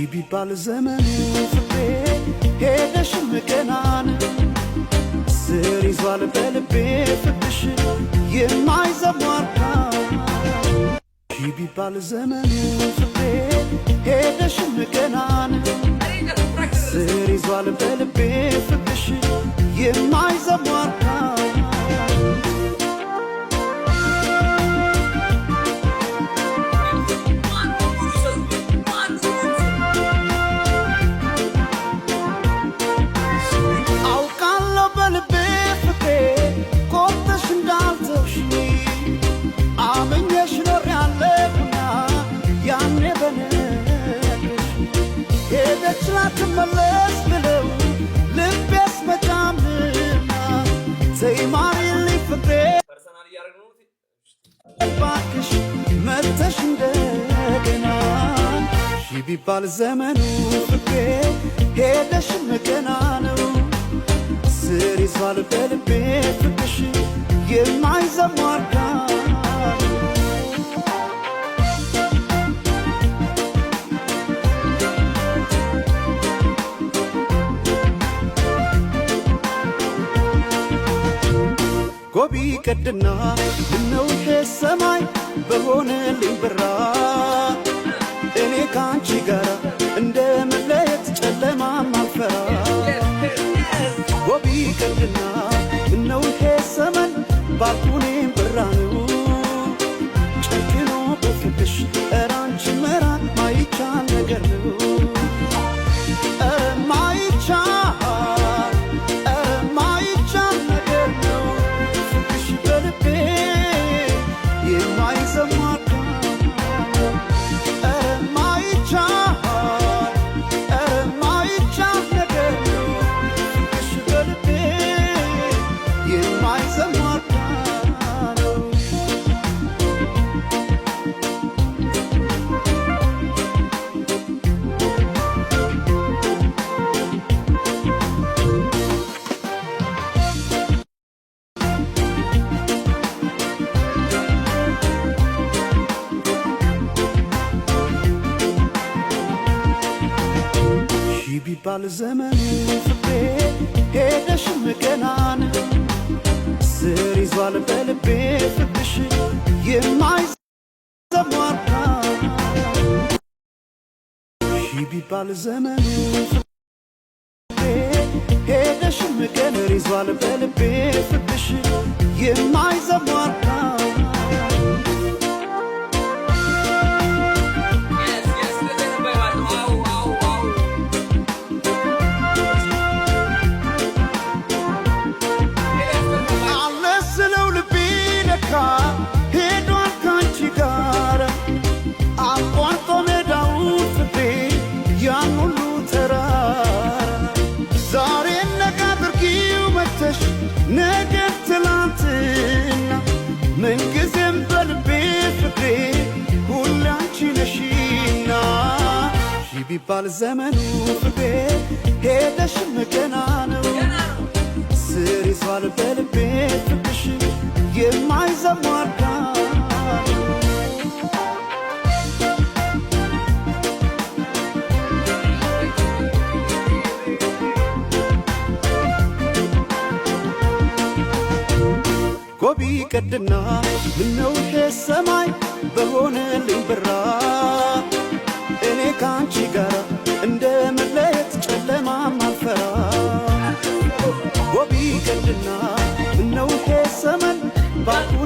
ሺ ቢባል ዘመኑ ፍቅሬ ሄደሽም ገናን ስር ይዟል በልቤ ፍቅርሽ የማይዘሟርካ። ሺ ቢባል ዘመኑ ፍቅሬ ሄደሽም ገናን ስር ይዟል በልቤ ፍቅርሽ የማይዘሟርካ። አውቃለሁ በልቤ ፍቅሬ ቆርጠሽ እንዳልተውሽኝ፣ አምኜሽ ኖሬያለሁና ያኔ በነግርሽ ሄደች ላትመለስ ብለው ልቤስ መጫምና ተይ ማሪልኝ ፍቅሬ። Personal እያደረግን ነው። እባክሽ መተሽ እንደገና። ሺ ቢባል ዘመኑ ፍቅሬ ሄደሽም ገና ነው፣ ስር ይዟል በልቤ ፍቅርሽ የማይዘሟርካ። ጎቢ ቀድና ምነው ይሄ ሰማይ በሆነልኝ ብራ፣ እኔ ከአንቺ ጋር እንደ መለየት ጨለማም አልፈራ። ጎቢ ቀድና ምነው ይሄ ሰመን ባልኩኔም ብራ ነው፣ ጨክኖ በፍቅሽ ኧረ አንቺ መራቅ ማይቻል ነገር ነው። ኧረ ማይቻል፣ ኧረ ማይቻል ነገር ነው። ፍቅርሽ በልቤ የማይዘሟካ። ኧረ ማይቻል፣ ኧረ ማይቻል ነገር ነው። ፍቅርሽ በልቤ የማይዘሟካ ነው። ሺ ቢባል ዘመኑ ፍቅሬ ሄደሽም ገናን ስር ይዟል በልቤ ፍቅርሽ የማይዘሟርካ። ሺ ቢባል ዘመኑ ፍቅሬ ሄደሽም ገነር ይዟል በልቤ ፍቅርሽ የማይዘሟርካ። Yes, እንደዚህ ነበር ማለት ነው። አዎ አዎ አዎ። አለ ስለው ልቤ ለካ ሄዷል ካንቺ ጋር አቋርጦ ሜዳውን ፍቅሬ ያን ሁሉ ተራራ። ዛሬ ነጋ አድርጊው መተሽ ነገ ትላንትና፣ ምንጊዜም በልቤ ፍቅሬ ሁሌ አንቺ ነሽና። ሺ ቢባል ዘመኑ ፍቅሬ ሄደሽም ገና ነው፣ ስር ይዟል በልቤ ፍቅርሽ የማይዘሟርካ። ጎቢ ቀድና ምነው ይሄ ሰማይ በሆነልኝ ብራ፣ እኔ ከአንቺ ጋር እንደ መለየት ጨለማም አልፈራ። ጎቢ ቀድና ምነው ይሄ ሰመን ባልኩ